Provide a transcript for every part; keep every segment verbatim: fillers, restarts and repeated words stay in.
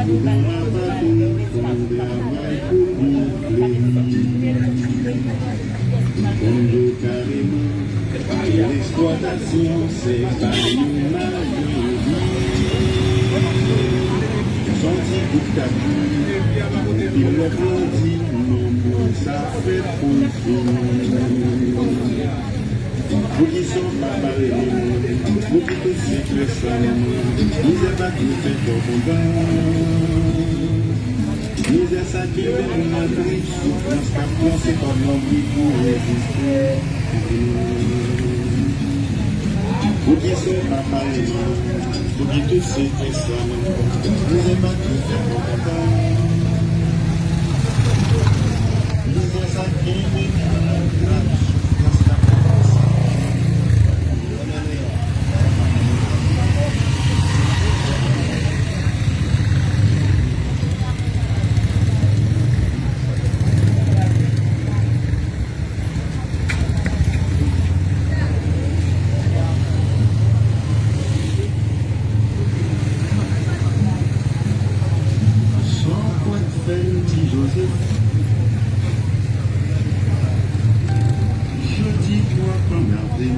Goumen ap atann pou n travay pou nou fleri. Konn yo kareman, leksplwatasyon se pa yon maladi. Son ti bout kapi, anpil lòt mandi, non, moun sa fèt pou fini. Poukisa w pa pale non? Poukisa w se fè sa non? Mizè pa tou fè kò kontan. Mizè sa ki fè moun nan trip, soufrans k ap pran se kòm yon bri pou reziste. Poukisa w pa pale non? Poukisa w se fè sa non? Mizè pa tou fè kò kontan. Mizè sa ki fè moun nan trip, soufrans k ap pran se kòm yon bri pou reziste. Sa w kwè k fè m di Jozèf? Jodi pou w ap ann avè m.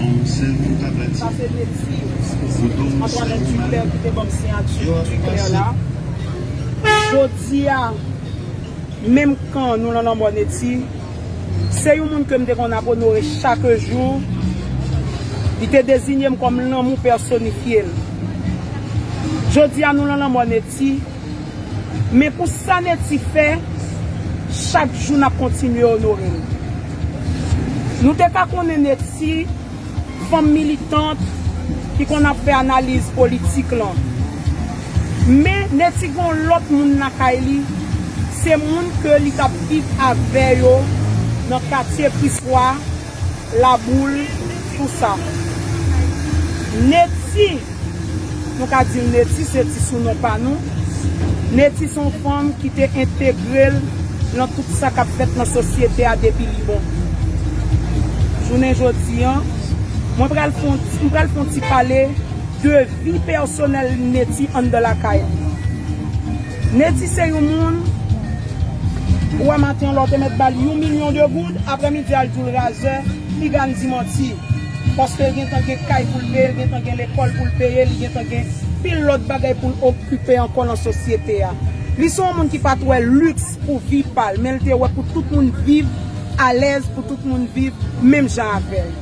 Yon sèl kou ta pati. Antoinette Duclair ki te ban m siyati Duclair la. Jodi a, menm kan nou lan lanmò Netty, se yon moun ke m te konn ap onore chak jou. Li te deziye m kòm lanmou pèsonifye l. Jodi a, nou lan lanmò Netty, men pou sa Netty fè, chak jou n ap kontinye onore l. Nou te ka konnen Netty fanm militant ki konn ap fè analiz politik lan. Men Netty gen yon lòt moun lakay li, se moun ke li t ap viv avè yo nan katye Kriswa, Laboul, tou sa. Netty, nou ka di l Netty, se ti sounon pa nou. Netty se yon fanm ki te entegre l nan tout sa k ap fèt nan sosyete a depi li bon. Jounen jodi an, mwen pral fè yon ti, m pral fè yon ti pale de vi pèsonèl Netty anndan lakay li. Netty se yon moun, ou wè maten an lè w te mèt ba l yon milyon de goud, aprèmidi a l di w l razè, piga n di manti. Paske l gentan gen kay pou l peye, l gentan gen lekòl pou l peye, li gentan gen pil lòt bagay pou l okipe ankò nan sosyete a. Li se yon moun ki pa t wè liks pou vi pa l, men l te wè pou tout moun viv alèz, pou tout moun viv menm jan avè l.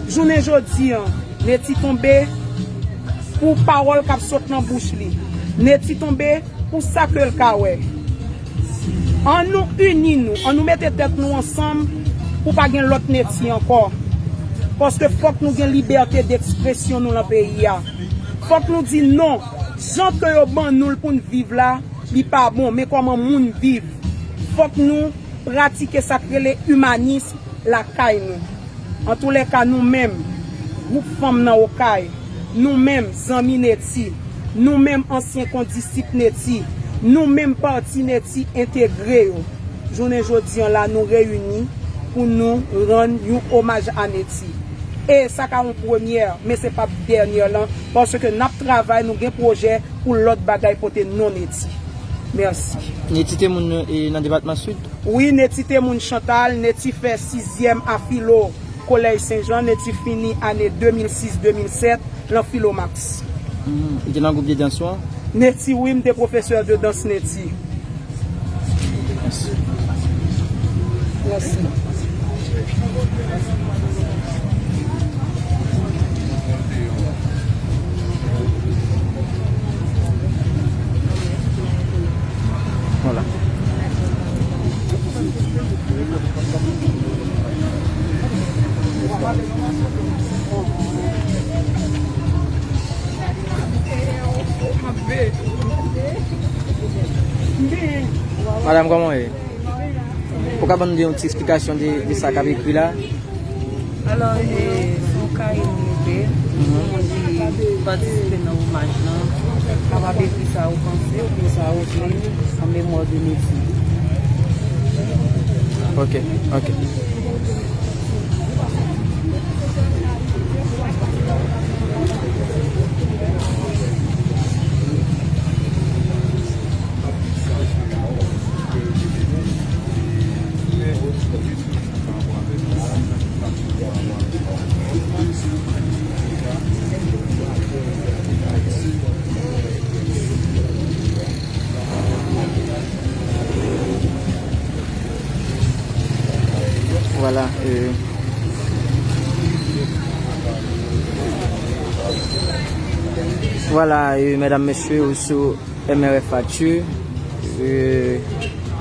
Jounen jodi an, Netty tonbe pou pawòl k ap sot nan bouch li. Netty tonbe pou sa ke l ka wè. Ann nou ini nou, ann nou mete tèt nou ansanm pou pa gen lòt Netty ankò. Paske fòk nou gen libète dekspresyon nou lan peyi a. Fòk nou di non, jan ke yo ban nou l pou n viv la, li pa bon, men kòman moun viv. Fòk nou pratike sa k rele imanis lakay nou. Antoulèka, nou menm, gwoup fanm nan Okay, nou menm, zanmi Netty, nou menm, ansyen kondisip Netty, nou menm, pati Netty entegre yo, jounen jodi an la, nou reyini pou nou rann yon omaj a Netty. E sa ka yon premyè, men se p ap dènyè lan, paske n ap travay, nou gen pwojè pou lòt bagay pote non Netty. Mèsi. Netty te moun, e, nan depatman Sid? Wi, Netty te moun Chantal, Netty fè sizyèm a filo Kolèj Sen Jan, Netty fini ane de mil sis de mil sèt lan Filomax. Hmm, li te nan gwoup de dans ou an? Netty, wi, m te pwofesè de dans Netty. Mèsi. Vwala. Madanm, kòman w ye? Ou ka ban nou de yon ti eksplikasyon de, de sa k ap ekri la? Alò, e, se yon kaye m rive, pou moun ki patisipe nan omaj lan, kapab ekri sa yo panse oubyen sa yo vle an memwa de Netty. Ok, ok. Vwala, e, medam, mesye, ou sou M R F Actu. E,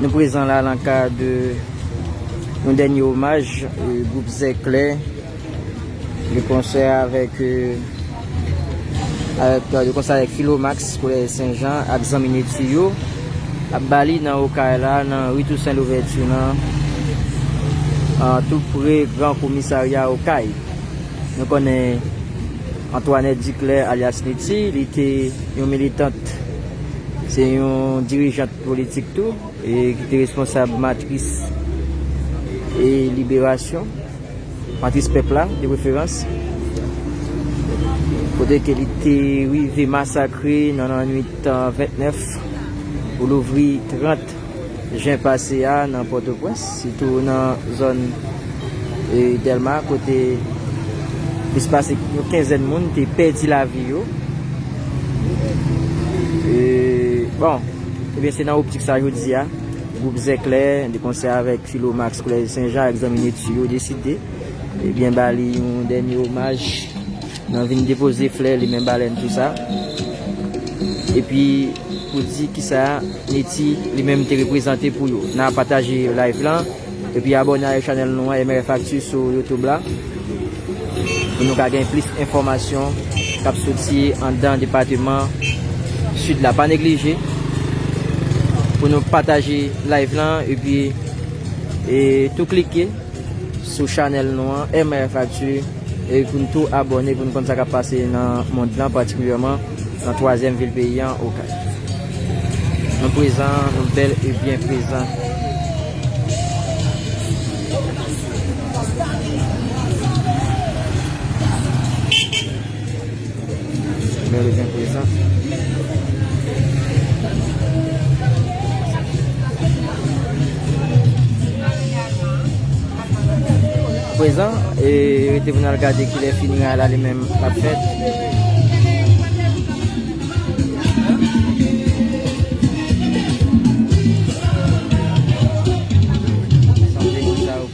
nou prezan la nan kad yon dènye omaj, e, gwoup Zèklè, de konsè avèk, e, avèk, e, de konsè avèk Filomax, Kolèj Sen Jan, ak zanmi Neti yo, ap ba li nan Okay la, nan ri Tousen Louvèti nan, an, tou pre Gran Komisarya Okay. Nou konnen Antoinette Duclair, alyas Neti, li te yon militant, se yon dirijant politik tou, e ki te responsab Matris e Liberasyon, Matris Pèp la, de preferans, kote ke li te rive masakre nan lannwit, a, vennèf pou louvri trant jen pase a nan Pòtoprens, sitou nan zòn, e, Dèlma, kote plis pase yon kenzèn moun te pèdi lavi yo. E, bon, ebyen, se nan optik sa jodi a, gwoup Zèklè, de konsè avèk Filomax, Kolèj Sen Jan, ak zanmi Neti yo deside, ebyen, ba li yon dènye omaj. Nan vin depoze flè, li menm balèn, tou sa. Epi, pou di kisa Neti li menm te reprezante pou yo. N a pataje live lan, epi abòne avèk chanèl nou an, M R F Actu, sou YouTube la, pou nou ka gen plis enfòmasyon k ap soti anndan depatman Sid la. Pa neglije pou nou pataje live lan, epi, e, tou klike sou chanèl nou an, M R F Actu, e pou n tou abòne, pou n konn sa k ap pase nan mond lan, patikilyèman nan twazyèm vil peyi an, Okay. Nou prezan, nou bèl e byen prezan. Bèl e byen prezan. Prezan, e rete pou n al gade kilè fineray la li menm ap fèt. Sanble moun sa yo.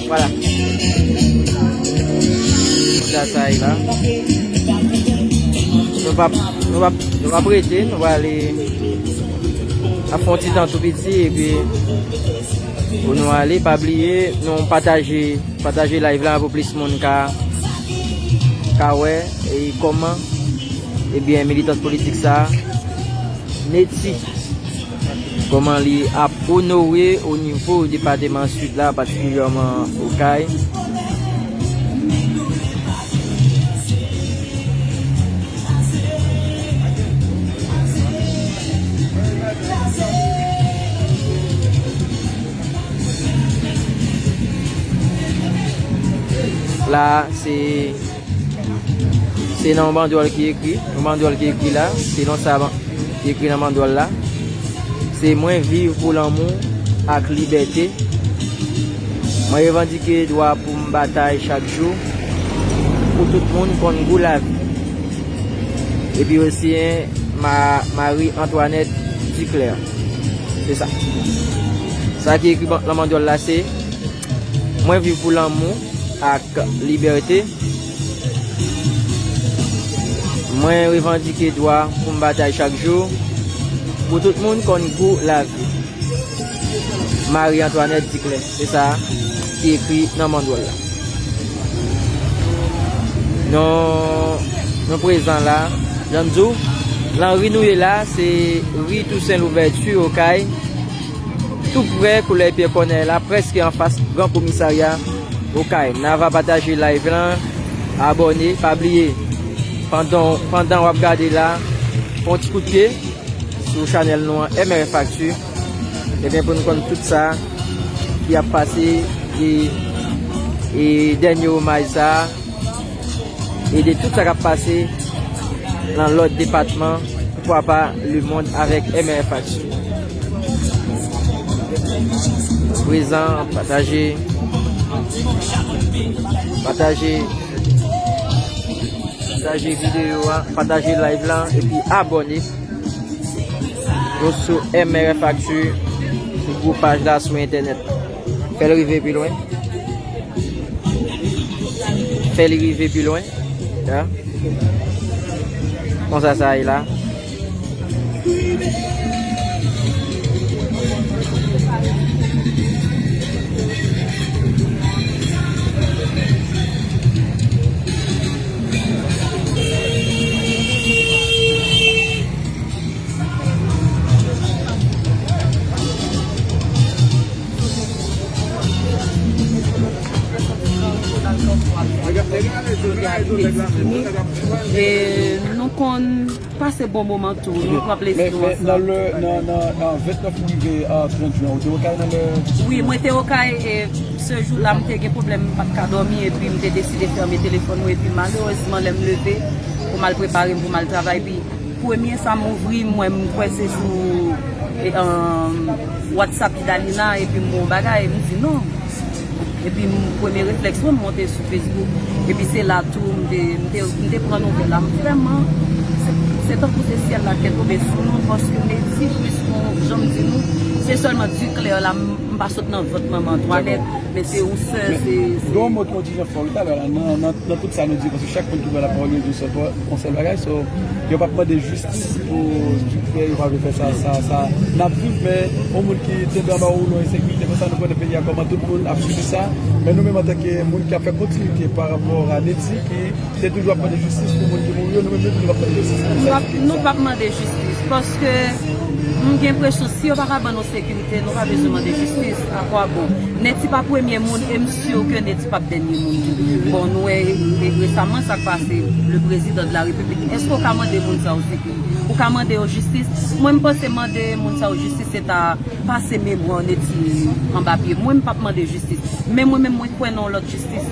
Vwala. Sa, sa e la. Nou p ap, nou p ap, nou p ap rete, nou va ale ap fè yon ti tan tou piti, epi pou nou ale, pa bliye, nou pataje, pataje live la pou plis moun ka, ka wè, e kòman, ebyen, militant politik sa, Neti, kòman li ap onore o nivo depatman Sid la, patikilyèman Okay. La, se, se nan yon bandyòl ki ekri, yon bandyòl ki ekri la, se non sa ban-, ki ekri nan bandyòl la. Se mwen viv pou lanmou ak libète. Mwen revandike dwa pou m batay chak jou pou tout moun konn gou lavi. Epi osi, en, Ma-, Marie Antoinette Duclair. Se sa. Sa ki ekri ban-, nan bandyòl la se, mwen viv pou lanmou ak libète. Mwen revandike dwa pou m batay chak jou pou tout moun konn gou lavi. Marie Antoinette Duclair, se sa ki ekri nan bandyòl la. Nou, nou prezan la, jan m di w, nan ri nou ye la, se ri Tousen Louvèti, Okay, tou pre Kolèj Pyè Kònèy la, prèske anfas Gran Komisarya Okay. N a va pataje live lan, abòne, pa bliye, pandan, pandan w ap gade la, fè yon ti kout pye sou chanèl nou an, M R F Actu, ebyen, pou nou konn tout sa ki ap pase, e, e dènye omaj sa, e de tout sa k ap pase nan lòt depatman, poukwa pa lemonn avèk M R F Actu. Prezan, pataje, pataje, pataje videyo a, pataje live lan, epi abòne. Nou sou M R F Actu, gwo paj la sou entènèt. Fè l rive pi lwen. Fè l rive pi lwen. Ya. Konsa sa ye la. E nou konn pase bon moman tou, nou pran plezi nou ansanm. Men, men nan le, nan, nan, nan vennèf pou rive a trant jen, ou te Okay nan le? Wi, mwen te Okay, e se jou la m te gen pwoblèm, m pa t ka dòmi, epi m te deside fèmen telefòn mwen, epi malerezman, lè m leve pou m al prepare m pou m al travay, epi premye sa m ouvri, m wè, m kwè se sou, e, um, WhatsApp Idalina, epi m wè yon bagay, m di non. Epi m, premye reflèks mwen, m monte sou Facebook. Epi se la tou, m te, m te, m te pran nouvèl la. M vrèman, se, se tankou se syèl la ki te tonbe sou nou, paske Neti, plis nou, jan m di nou, se sèlman di klè la, m, m pa sot nan vant manman Antoinette, men se yon sè, se, se. Gen yon mo ki yon ti jan fò wi talè la, nan, nan, nan tout sa nou di, paske chak moun ki pran lapawòl, yo di yon sèl, yon sèl bagay, so, yo p ap mande jistis pou, pou yo pa vle fè sa, sa, sa n ap viv, men yon moun ki tonbe anba yon woulon ensekirite konsa, nou konnen peyi a kòman tout moun ap sibi sa, men nou menm antanke moun k ap fè kontinite pa rapò a Neti ki te toujou ap mande jistis pou moun ki mouri yo, nou menm nou toujou ap mande jistis pou sa ki pase. Nou p ap mande jistis, paske m gen enpresyon si yo pa ka ban nou sekirite, nou pa bezwen mande jistis, a kwa bon? Neti pa premye moun, e m si ke Neti p ap dènye moun tou. Bon, nou wè, e, e, resaman sa k pase, le président de la République. Èske w ka mande moun sa yo sekirite? Ou ka mande yo jistis? Mwen, m panse mande moun sa yo jistis, se ta pase memwa Neti anba pye. Mwen, m p ap mande jistis. Men mwen menm, mwen kwè nan yon lòt jistis.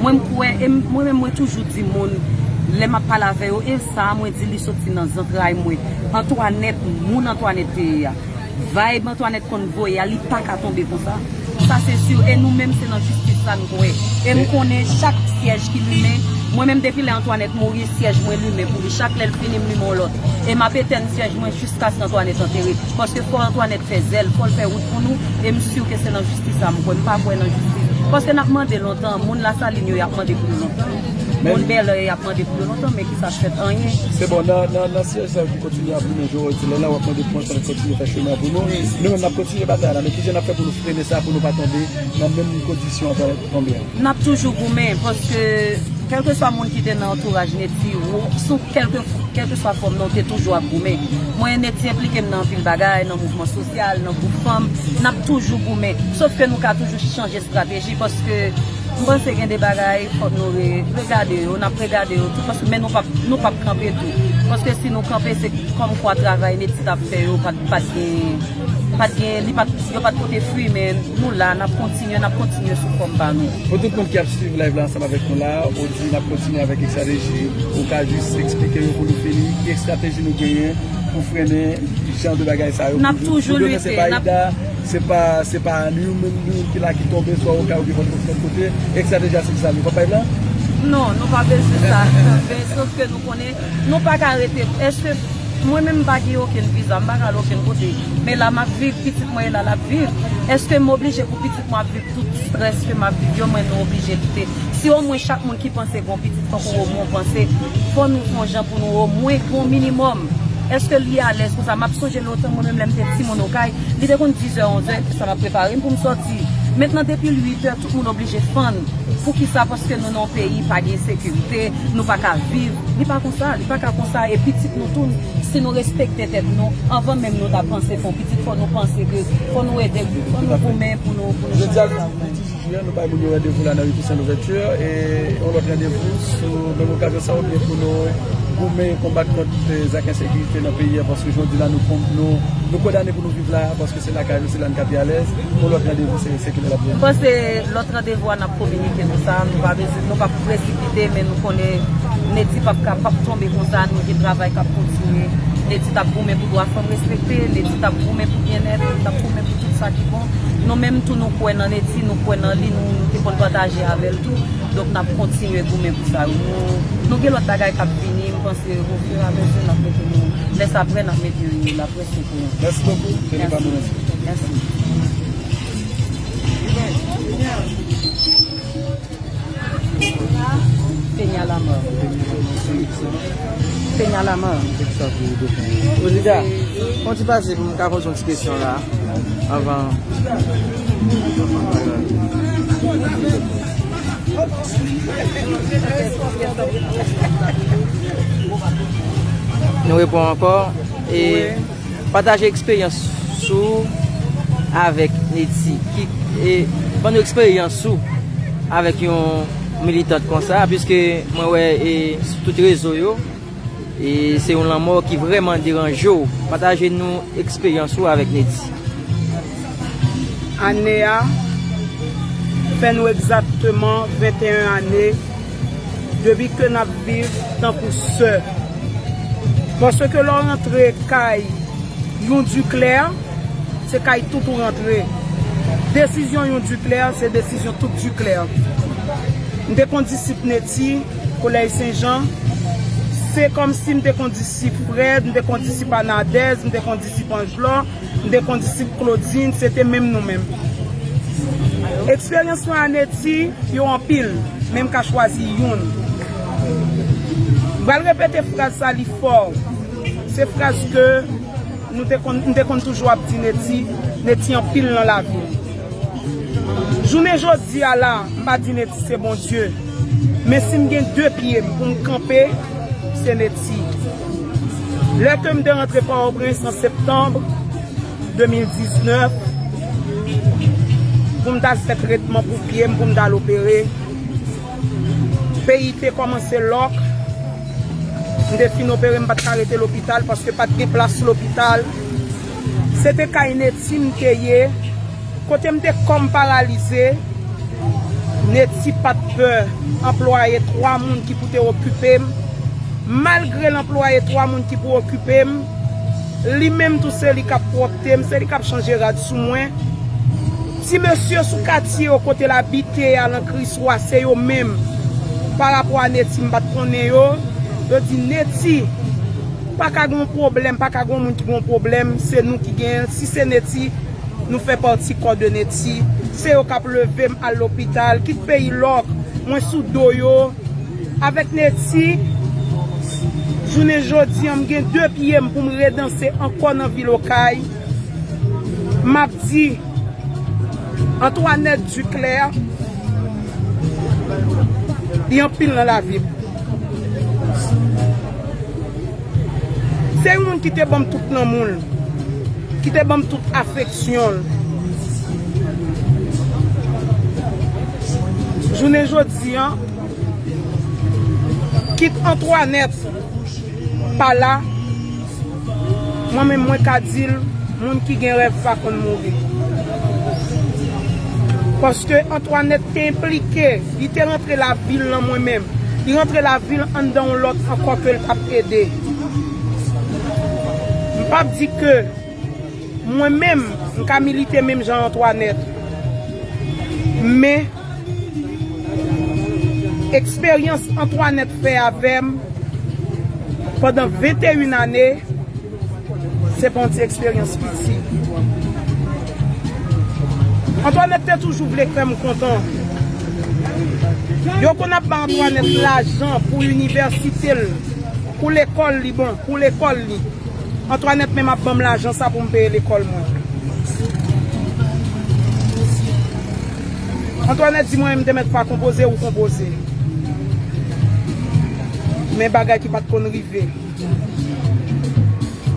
Mwen, m kwè, e m, mwen menm, mwen toujou di moun, lè m ap pale avè yo, e sa a, mwen di li soti nan zantray mwen. Antoinette, moun Antoinette te ye a. Vibe Antoinette konn voye a, li pa ka tonbe konsa. Sa se si, e nou menm se nan jistis sa n kwè. E m konnen chak syèj ki limen, mwen menm depi lè Antoinette mouri, syèj mwen limen pou li. Chak lè l fini, m limen yon lòt. E m ap etèn syèj mwen jiskaske Antoinette antere. Paske fò Antoinette fè zèl, fò l fè wout pou nou, e m si ke se nan jistis sa m kwè. M pa kwè nan jistis. Paske n ap mande lontan, moun Lasalin yo, y ap mande pou yo lontan. Moun Bèlè, y ap mande pou yo lontan, men kisa k fèt? Anyen. Se bon, nan, nan, nan syèj sa yo ki kontinye ap limen, jan w di lè la, w ap mande pou Antoinette kontinye fè chemen an pou nou. Nou menm, n ap kontinye batay la, men kijan n ap fè pou nou frennen sa, pou nou pa tonbe nan menm kondisyon Antoinette tonbe an? N ap toujou goumen, paske kèlkeswa moun ki te nan antouraj Neti, ou, sou kèlke, kèlkeswa fòm nan, ou te toujou ap goumen. Mwen, Neti enplike m nan anpil bagay, nan mouvman sosyal, nan gwoup fanm, n ap toujou goumen. Sof ke nou ka toujou chanje estrateji, paske m panse gen de bagay, fòk nou re-, regade yo, n ap regade yo tou, paske, men nou p ap, nou p ap kanpe tou. Paske si nou kanpe, se kòmkwa travay Neti t ap fè yo, pa t, pa t gen, pa t gen, li pa t, yo pa t pote fwi, men nou la, n ap kontinye, n ap kontinye sou fòm pa nou. Pou tout moun ki ap swiv live la ansanm avèk nou la, ou di n ap kontinye avèk estrateji, ou ka jis eksplike yo pou nou fini, ki estrateji nou genyen pou frennen jan de bagay sa yo? N ap toujou lite, n ap se pa, se pa nou menm nou ki la ki tonbe, swa ou ka okipe yon lòt kote, estrateji a se ki sa, nou pa bay blan? Non, nou pa bezwen sa. Men sof ke nou konnen, nou pa ka rete, èske mwen menm m pa gen okenn viza, m pa ka al okenn kote. Men la m ap viv, pitit mwen e la l ap viv. Èske m oblije pou pitit mwen ap viv tout strès ke m ap viv yo, mwen nou oblije lite. Si omwen chak moun ki panse gen yon pitit fòk ou omwen w panse, fò nou fè yon jan pou nou omwen gen yon minimòm. Èske li alèz konsa? M ap sonje lontan mwen menm lè m te timoun Okay, li te konn dizè, onzè, sa m ap prepare m pou m sòti. Mentnan depi l uitè, tout moun oblije fann. Poukisa? Paske nou nan yon peyi pa gen sekirite, nou pa ka viv. Li pa konsa, li pa ka konsa. E pitit nou tou, si nou respekte tèt nou, anvan menm nou ta panse fè yon pitit, fò nou panse ke, fò nou ede, fò nou goumen pou nou, pou nou chanje sa. Jodi a, nou ti jiji, nou bay moun yo randevou la nan Rue Toussaint Louverture, e yon lòt randevou sou menm okazyon sa, oubyen pou nou goumen konbat kont, eh, zak ensekirite nan peyi a, paske jodi la nou, nou, nou kondane pou nou viv la, paske se lakay nou, se la n ka pi alèz. Yon lòt randevou, se, se kilè l ap vini? M panse lòt randevou a n ap kominike nou sa, nou pa bezwen, nou p ap presipite, men nou konnen Neti p ap ka, p ap tonbe konsa, nou gen travay k ap kontinye. Neti t ap goumen pou dwa fanm respekte, Neti t ap goumen pou byennèt, li t ap goumen pou tout sa ki bon. Nou menm tou, nou kwè nan Neti, nou kwè nan li, nou, nou te konn pataje avè l tou. Donk, n ap kontinye goumen pou sa yo. Nou, nou gen lòt bagay k ap vini, m panse, ofiramezu, n ap mete nou Lè sa prè, n ap mete l ap prese pou nou. Mèsi bokou. Ke Bondye beni w. Mèsi. Penya la mò. Penya la mò. Prezida, fè yon ti pase pou m ka poze yon ti kesyon la. Anvan. Nou repran ankò. E pataje eksperyans ou avèk Netty. Ki, e, ban nou eksperyans ou avèk yon militant konsa, piske mwen wè, e, sou tout rezo yo, e se yon lanmò ki vrèman deranje w. Pataje nou eksperyans ou avèk Netty. Ane a fè nou egzakteman venteyen ane depi ke n ap viv tankou sè. Paske lè w rantre kay yon Duclair, se kay tout ou rantre. Desizyon yon Duclair, se desizyon tout Duclair. M te kondisip Netty, Kolèj Sen Jan. Se kòmsi m te kondisip Fred, m te kondisip Anadèz, m te kondisip Anjlò, m te kondisip Claudine, se te menm nou menm. Eksperyans mwen a Netty, yo anpil, men m ka chwazi youn. M pral repete fraz sa, li fò. Se fraz ke nou te konn, m te konn toujou ap di Netty, Netty anpil nan lavi m. Jounen jodi a la, m pa di Netty se Bondye. Men si m gen de pye m pou m kanpe, se Netty. Lè ke m te rantre Pòtoprens an septanm de mil diznèf, pou m t al fè tretman pou pye m, pou m t al opere, peyi te kòmanse lòk. M te fin opere, m pa t ka rete lopital paske pa t gen plas lopital. Se te kay Netty m te ye. Kote m te kòm paralize, Netty pa t pè anplwaye twa moun ki pou te okipe m. Malgre l anplwaye twa moun ki pou okipe m, li menm tou se li k ap pwòpte m, se li k ap chanje rad sou mwen. Ti mesye sou katye yo kote l abite a nan Kriswa, se yo menm. Pa rapò a Netty, m pa t konnen yo. Yo di, Netty, pa ka gen yon pwoblèm, pa ka gen yon moun ki gen yon pwoblèm, se nou ki genyen l. Si se Netty, nou fè pati kò de Netty. Se yo k ap leve m al lopital, kit peyi lòk, mwen sou do yo. Avèk Netty, jounen jodi a, m gen de pye m pou m redanse ankò nan vil Okay. M ap di, Antoinette Duclair, li anpil nan lavi m. Se yon moun ki te ban m tout lanmou l, ki te ban m tout afeksyon l. Jounen jodi a, kit Antoinette pa la, mwen menm mwen ka di l, moun ki gen rèv pa konn mouri. Paske Antoinette te enplike, li te rantre lavi l nan mwen menm. Li rantre lavi l anndan yon lòt ankò ke l t ap ede. M p ap di ke mwen menm, m ka milite menm jan Antoinette. Men, eksperyans Antoinette fè avè m pandan venteyen ane, se pa yon ti eksperyans piti. Antoinette te toujou vle fè m kontan. Yo konn ap ba Antoinette lajan pou inivèsite l, pou lekòl li, bon, pou lekòl li. Antoinette menm ap ban m lajan sa pou m peye lekòl mwen. Antoinette di mwen, m te mèt pa konpoze, ou konpoze. Men bagay ki pa t konn rive.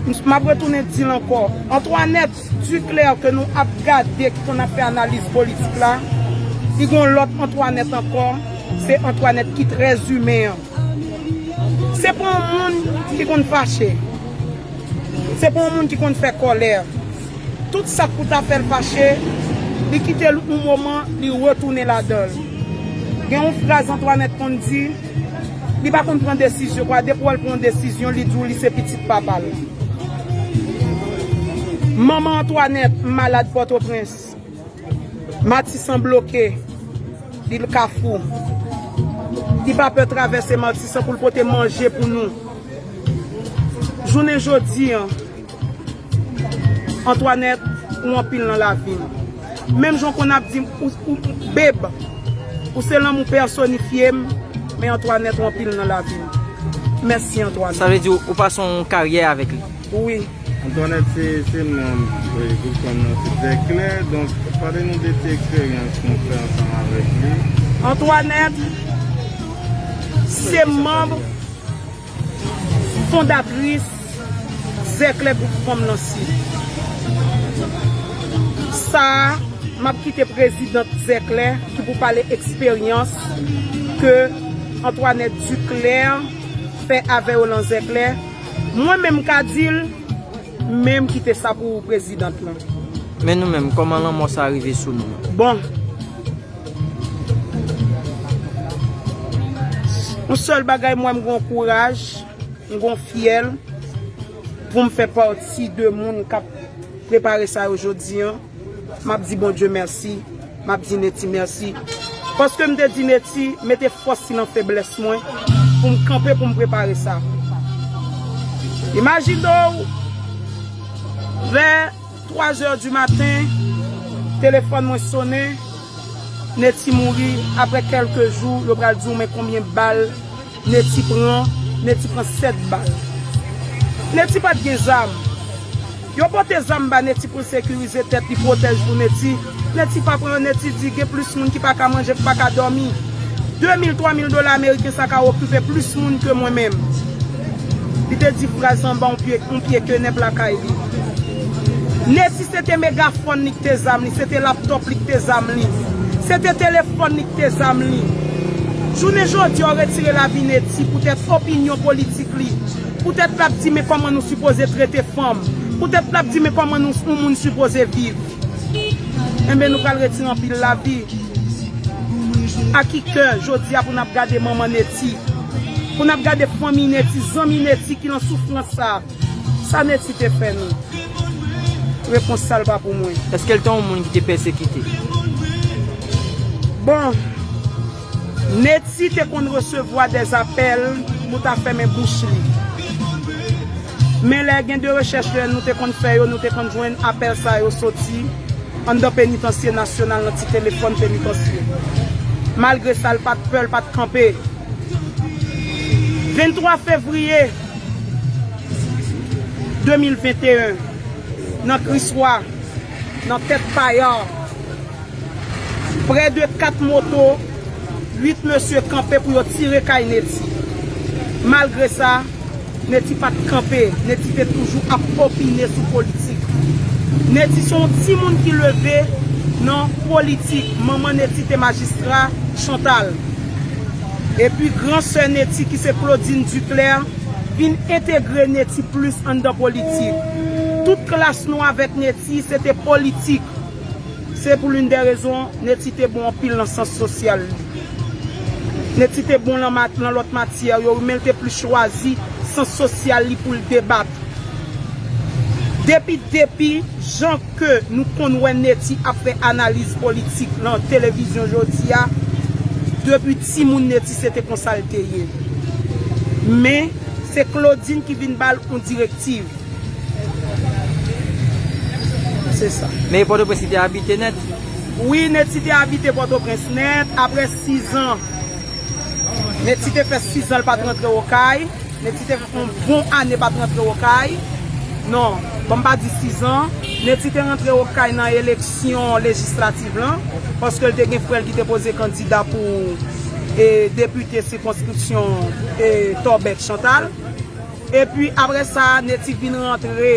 M, m ap retounen di l ankò. Antoinette Duclair ke nou ap gade, ki konn ap fè analiz politik la, li gen yon lòt Antoinette ankò, se Antoinette ki trè imen an. Se pa yon moun ki konn fache. Se pa yon moun ki konn fè kòlè. Tout sa k pou ta fè l fache, li kite l yon moman, li retounen ladan l. Gen yon fraz Antoinette konn di, li pa konn pran desizyon, kwa, depi w wè l pran yon desizyon, li di w li se pitit papa l. Manman Antoinette malad Pòtoprens. Matisan bloke, li l Kafou. Li pa pè travèse Matisan pou l pote manje pou nou. Jounen jodi an, Antoinette, ou anpil nan lavi m. Menm jan w konn ap di m, ou, ou, beb, ou se lanmou pèsonifye m, men Antoinette, ou anpil nan lavi m. Mèsi, Antoinette. Sa vle di ou, ou pase yon karyè avèk li? Wi. Antoinette se, se manm, e, gwoup fanm nan Sid Zèklè. Donk, pale nou de ti eksperyans nou fè ansanm avèk li. Antoinette se manm fondatris Zèklè, gwoup fanm nan Sid. Sa a, m ap kite prezidant Zèklè ki pou pale eksperyans ke Antoinette Duclair fè avè yo nan Zèklè. Mwen menm ka di l, men m kite sa pou prezidant lan. Men nou menm, kòman lanmò sa rive sou nou? Bon. Yon sèl bagay, mwen, m gon kouraj, m gon fyèl pou m fè pati de moun k ap prepare sa yo jodi an. M ap di Bondye mèsi, m ap di Netty mèsi. Paske m te di Netty, mete fòs li nan feblès mwen, pou m kanpe, pou m prepare sa. Imajine w, vè twa zè di maten, telefòn mwen sonnen, Netty mouri. Aprè kèlke jou, yo pral di w men konbyen bal Netty pran, Netty pran sèt bal. Netty pa t gen zam. Yo pote zam ba Netty pou l sekirize tèt li, pwotèj pou Netty. Netty pa pran yo, Netty di gen plis moun ki pa ka manje, ki pa ka dòmi. De mil, twa mil dola ameriken sa ka okipe plis moun ke mwen menm. Li te di fraz anba yon pye, yon pye kenèp lakay li. Netty se te megafòn li k te zam li, se te laptòp li k te zam li, se te telefòn li k te zam li. Jounen jodi a, yo retire lavi Netty poutèt opinyon politik li, poutèt l ap di men kòman nou sipoze trete fanm, poutèt l ap di men kòman nou, yon moun sipoze viv. Enben, nou pral retire anpil lavi. A ki kè jodi a pou n ap gade manman Netty, pou n ap gade fanmi Netty, zanmi Netty ki nan soufrans sa a? Sa Netty te fè nou? Repons sa l pa pou mwen. Èske l te yon moun ki te pèsekite? Bon, Netty te konn resevwa dèzapèl pou ta fèmen bouch li. Men lè gen de rechèch lè nou te konn fè yo, nou te konn jwenn apèl sa yo soti anndan penitansye nasyonal nan ti telefòn penitansye. Malgre sa, l pa t pè, l pa t kanpe. Venntwa fevriye de mil venteyen, nan Kriswa, nan tèt Paya, prè de kat moto, uit mesye kanpe pou yo tire kay Netty. Malgre sa, Netty pa t kanpe, Netty te toujou ap opine sou politik. Netty se yon timoun ki leve nan politik. Manman Netty te majistra, Chantal. Epi gran sè Netty ki se Claudine Duclair vin entegre Netty plis anndan politik. Tout klas nou avèk Netty se te politik. Se pou l'une des raisons, Netty te bon anpil nan sans sosyal li. Netty te bon nan mat-, nan lòt matyè yo, men l te plis chwazi sans sosyal li pou l debat. Depi, depi jan ke nou konn wè Netty ap fè analiz politik nan televizyon jodi a, depi timoun Netty se te konsa l te ye. Men, se Claudine ki vin ba l yon direktiv. Se sa. Men Pòtoprens li te abite nèt? Wi, Netty te abite Pòtoprens nèt. Apre sizan, Netty te fè sizan l pa t rantre Okay. Netty te fè yon bon ane pa t rantre Okay. Non, ban m pa di sizan. Netty te rantre Okay nan eleksyon lejislativ lan, paske l te gen frè l ki te poze kandida pou, e, depite sikonskripsyon, e, Tòbèt Chantal. Epi apre sa, Netty vin rantre.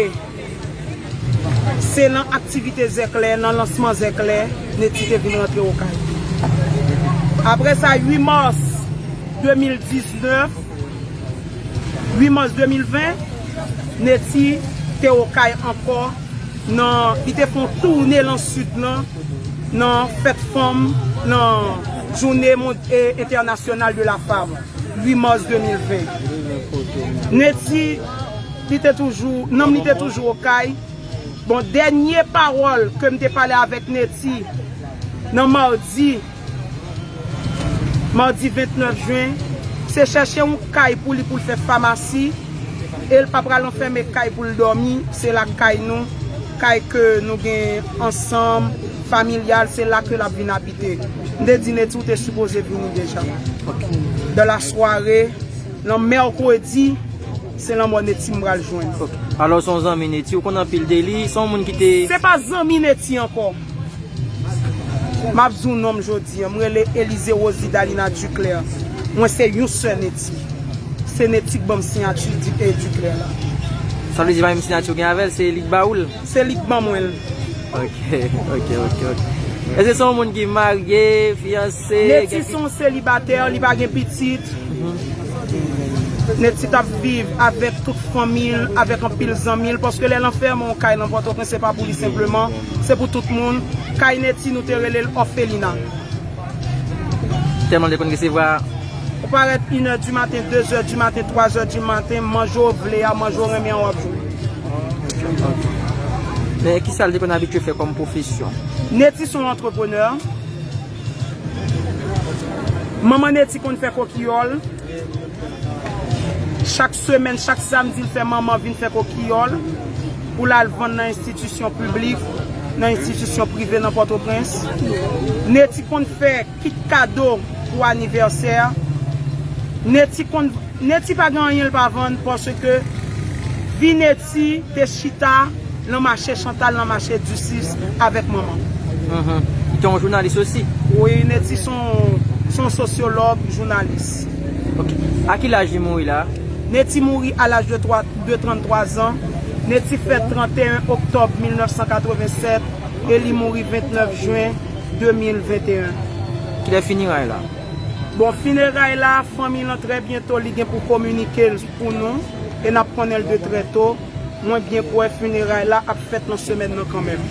Se nan aktivite Zèklè, nan lansman Zèklè, Netty te vin rantre Okay. Apre sa, uit mas de mil diznèf, uit mas de mil ven, Netty te Okay ankò. Nan, li te fè yon toune lan Sid lan, nan fèt fanm, nan jounen mon-, e, entènasyonal de la fanm, uit mas de mil ven. Netty, li te toujou, nanm li te toujou Okay. Bon, dènye pawòl ke m te pale avèk Netty nan madi, madi ventnèf jen, se chèche yon kay pou li pou l fè famasi. E l pa pral anfème kay pou l dòmi, se la kay nou, kay ke nou gen ansanm, familyal, se la ke l ap vin abite. M te di Neti ou te sipoze vini deja. Dans la soirée, nan mèkredi, se lanmò Neti m pral jwenn. Alò, se yon zanmi Neti, ou konn anpil de li, se yon moun ki te... Se pa zanmi Neti ankò. M ap di w non m jodi a. M rele Elize Rosie Dalina Duclair. Mwen se yon sè Neti. Se Neti k ban m siyati Duclair la. Sa vle di pa menm siyati ou gen avè l, se li k ba ou l? Se li k ban mwen l. Ok, ok, ok, ok. Èske se yon moun ki marye, fiyanse? Neti se yon selibatè, li pa gen pitit. Neti t ap viv avèk tout fanmi l, avèk anpil zanmi l, paske lè l anfème yon kay nan Pòtoprens, se pa pou li senpleman, se pou tout moun. Kay Neti, nou te rele l òfelina. Tèlman l te konn resevwa. Ou parèt inè di maten, dezè di maten, twazè di maten, manje w vle a, manje w renmen an w ap jwenn. Men kisa l te konn abitye fè kòm pwofesyon? Neti se yon antreprenè. Manman Neti konn fè kokiyòl. Chak semèn, chak samdi, l fè manman vin fè kokiyòl pou l al vann nan enstitisyon piblik, nan enstitisyon prive nan Pòtoprens. Neti konn fè kit kado pou anivèsè. Neti konn, Neti pa gen anyen l pa vann paske vi Neti te chita nan mache Chantal, nan mache Ducis avèk manman. Li te yon jounalis osi? Wi, Neti se yon, se yon sosyològ, jounalis. Ok. A ki laj li mouri la? Neti mouri a laj de twa, de tranntwa zan. Neti fèt tranteyen oktòb mil nèf san katrevennsèt e li mouri ventnèf jen de mil venteyen. Kilè fineray la? Bon, fineray la, fanmi lan trè byento li gen pou kominike l pou nou e n ap konnen l de trè to. Mwen byen kwè fineray la ap fèt nan semèn nan kanmenm.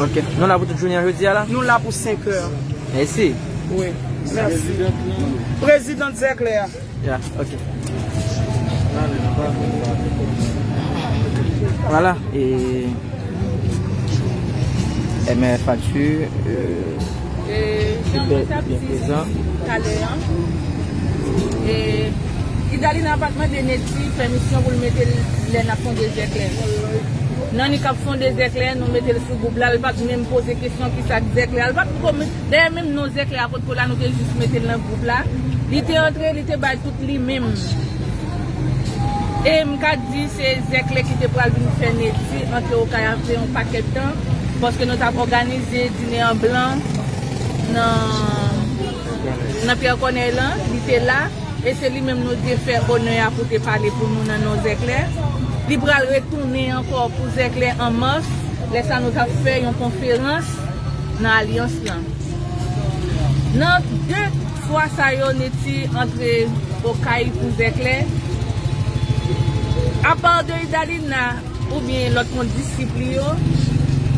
Ok. Nou la pou tout jounen an jodi a la? Nou la pou senk è. Mèsi. Wi. Mèsi. Prezidant Zèklè a. Ya, ok. Vwala, e M F Arthur, euh, E jan mwen t ap di talè a, e Idalina pa t mande Neti pèmisyon pou l mete l lè n ap fonde Zèklè. Nan ni k ap fonde Zèklè, nou mete l sou gwoup la, l pa t menm poze kesyon kisa k Zèklè a. L pa t ko, dayè menm non Zèklè a potko la, nou te jis mete l nan gwoup la. Li te antre, li te bay tout li menm. E m ka di se Zèklè ki te pral vin fè Neti antre okay a fè yon pakèt tan, paske nou t ap òganize dine an blan nan, nan Pyè Kònèy lan, li te la, e se li menm nou te fè onè a pou te pale pou nou nan non Zèklè. Li pral retounen ankò pou Zèklè an mas, lè sa nou t ap fè yon konferans nan Alyans lan. Nan de fwa sa yo, Neti antre okay pou Zèklè. Apa de Idalina oubyen lòt kondisip li yo,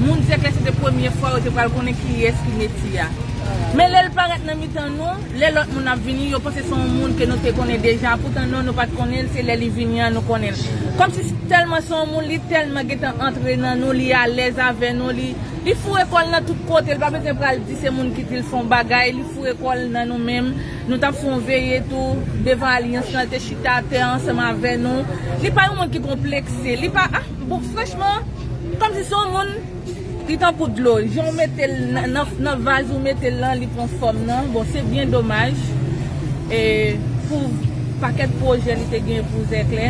moun Zèklè se te premye fwa yo te pral konnen kiyès ki Neti a. Men lè l parèt nan mitan nou, lè lòt moun ap vini, yo panse se yon moun ke nou te konnen deja, poutan non, nou pa t konnen l, se lè li vini an nou konnen l. Kòmsi tèlman se yon moun, li tèlman gentan antre nan nou, li alèz avè nou, li Li foure kò l nan tout kote, li pa bezwen pral di se moun ki di l fè yon bagay, li foure kò l nan nou menm. Nou t ap fè yon veye tou devan alyans lan, li te chita atè ansanm avè nou. Li pa yon moun ki konplekse, li pa, ah, bon, franchman, kòmsi se yon moun ki tankou dlo. Jan w mete l nan, nan, nan vaz ou mete l lan, li pran fòm nan. Bon, se byen domaj. E pou pakèt pwojè li te gen pou Zèklè,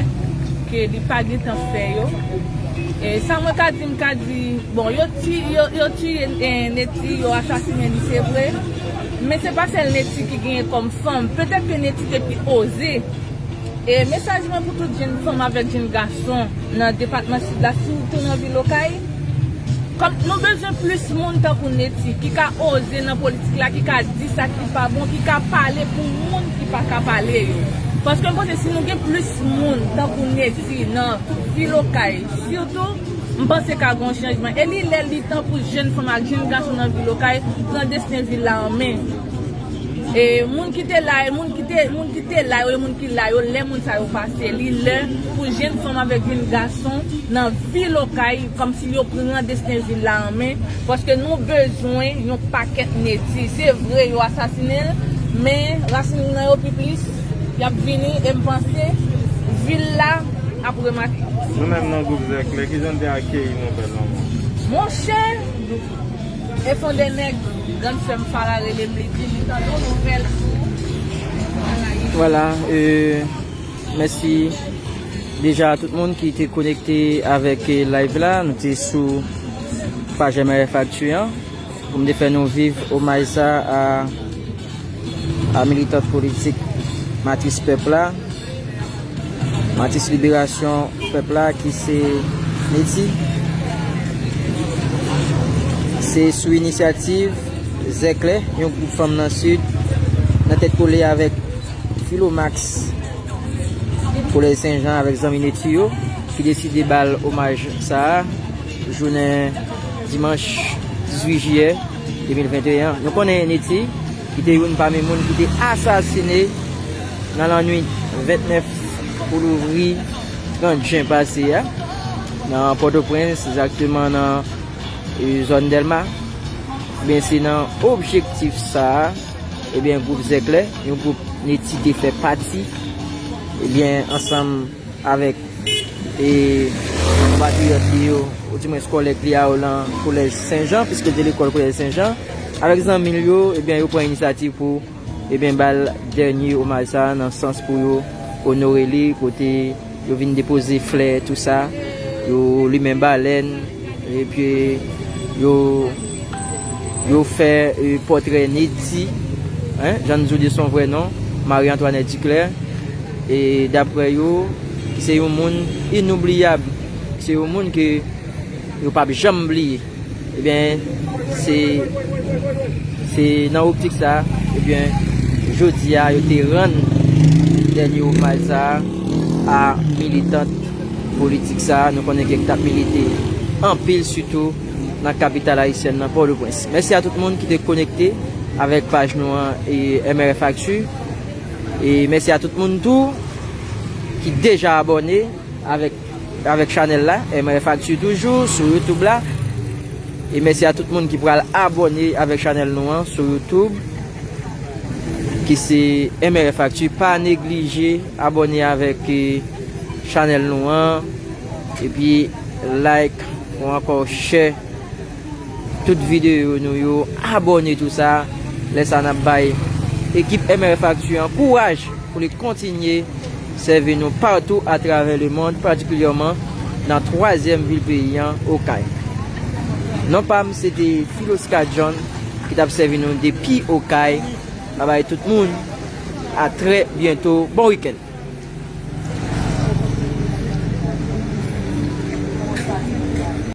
ke li pa gentan fè yo. E sa mwen ka di, m ka di, bon, yo ti, yo, yo tiye, eh, Neti, yo asasinen li, se vre. Men se pa sèl Neti ki genyen kòm fanm. Petèt ke Neti te pi oze. E mesaj mwen pou tout jenn fanm avèk jenn gason nan depatman Sid la, sitou nan vil Okay. Kòm nou bezwen plis moun tankou Neti ki ka oze nan politik la, ki ka di sa ki pa bon, ki ka pale pou moun ki pa ka pale yo. Paske m panse si nou gen plis moun tankou Neti nan tout vil Okay, sitou, m panse ka gen yon chanjman. E li lè, li tan pou jenn fanm ak jenn gason nan vil Okay pran desten vil la an men. E moun ki te la, e moun ki te, moun ki te la yo, e moun ki la yo, lè moun sa yo pase, li lè pou jenn fanm avèk jenn gason nan vil Okay, kòmsi yo pran desten vil la an men, paske nou bezwen yon pakèt Neti. Se vre, yo asasinen l, men rasin nan yo pi plis, y ap vini, e m panse vil la ap remake. Nou menm nan gwoup Zèklè, kijan n te akeyi nouvèl lanmò? Monchè, e fon de nèg, grann frè m Fara rele m, li di li tande yon nouvèl sou Fara. Vwala, euh, mèsi deja a tout moun ki te konekte avèk, euh, live la. Nou te sou paj M R F Actu an pou m te fè nou viv omaj sa a, a militant politik Matris Pèp la, Matris Liberasyon Pèp la, ki se Neti. Se sou inisyativ Zèklè, yon gwoup fanm nan Sid, nan tèt kole avèk Filomax Kolèj Sen Jan avèk zanmi Neti yo, ki deside ba l omaj sa a jounen dimanch dizuit jiyè de mil venteyen. Nou konnen Neti, ki te youn pami moun ki te asasine nan lannwit vennèf pou louvri trant jen pase a, nan Pòtoprens, egzakteman nan, e, zòn Dèlma. Ebyen, se nan objektif sa a, ebyen, gwoup Zèklè, yon gwoup Neti te fè pati, ebyen, ansanm avèk, e, konpatriyòt li yo, oudimwens kòlèg li a yo nan Kolèj Sen Jan, piske l te lekòl Kolèj Sen Jan, avèk zanmi l yo, ebyen, yo pran inisyativ pou, ebyen, ba l dènye omaj sa a, nan sans pou yo onore li, kote yo vin depoze flè, tou sa, yo limen balèn, epi yo, yo fè, e, pòtrè Neti, en, Jeanne Zoude son vrè non, Marie Antoinette Duclair, e daprè yo, se yon moun inoubliyab, se yon moun ke yo p ap janm bliye. Ebyen, se, se nan optik sa, ebyen, jodi a, yo te rann dènye omaj sa a militant politik sa a. Nou konnen ke t ap milite anpil, sitou nan kapital ayisyèn nan, Pòtoprens. Mèsi a tout moun ki te konekte avèk paj nou an, e, M R F Actu. E mèsi a tout moun tou ki deja abòne avèk, avèk chanèl la, M R F Actu toujou, sou YouTube la. E mèsi a tout moun ki pral abòne avèk chanèl nou an sou YouTube, ki se M R F Actu. Pa neglije abòne avèk, e, chanèl nou an, epi like ou ankò share tout videyo nou yo, abòne tou sa. Lè sa n ap bay ekip M R F Actu an kouraj pou li kontinye sèvi nou patou atravè lemond, patikilyèman nan twazyèm vil peyi an, Okay. Non pa m se te Filosika John ki t ap sèvi nou depi Okay. Babay tout moun, a trè byento, bon wikenn.